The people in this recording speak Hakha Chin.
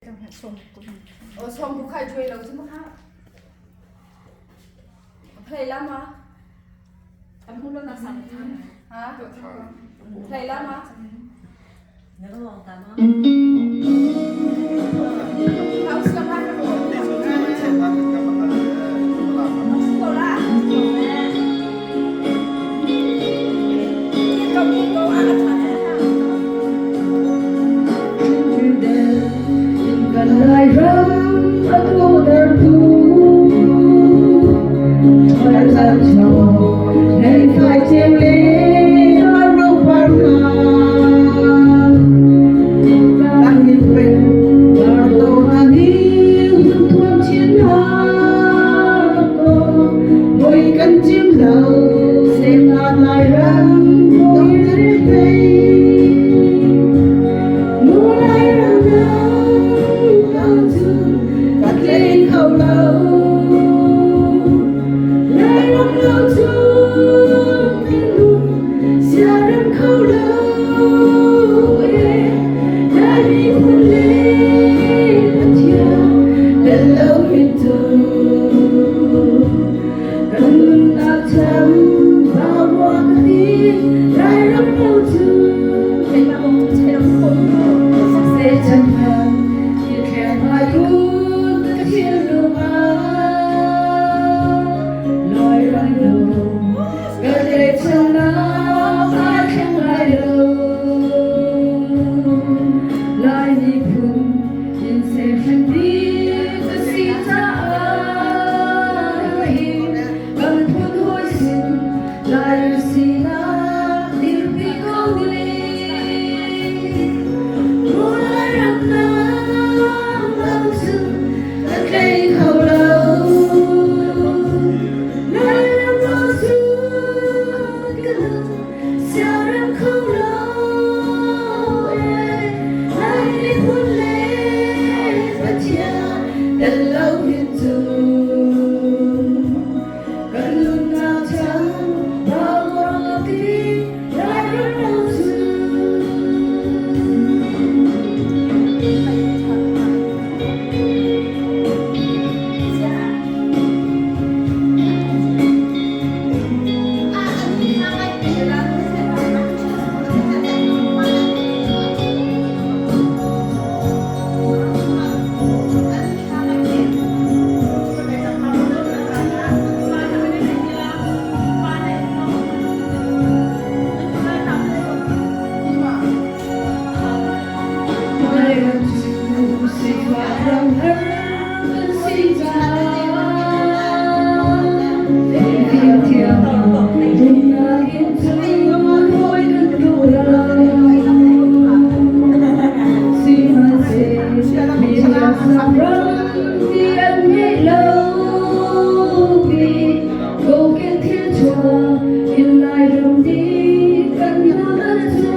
Sawm ku khai chuai lo cu ma Play la ma? Ha? Play la ma? Kan Lairam a tutertu kan chan nei fai ceu le kan ropar hna kan min pen to na ni hun thuam chin ha ko moi kan chim lo sem na Lairam dong thei. Lai miphun in se si caah kan phun hawi sin Lai sinak dirpi ko ning. Mulai ram nang cu kan tlei kho lo. Lai ram lo cu kan siarem kho lo. Lai miphun le Pathian tel lo hin cu kan nunnak chan ti lai ram lo cu. Lai cu sifah ram har kan si caah thiamthiam nunnak in cun hawi kan duh lo. Sihmanhseh mi ram ti an ngeih lo pi kokek thil chuah in Lairam nih kan hna cu.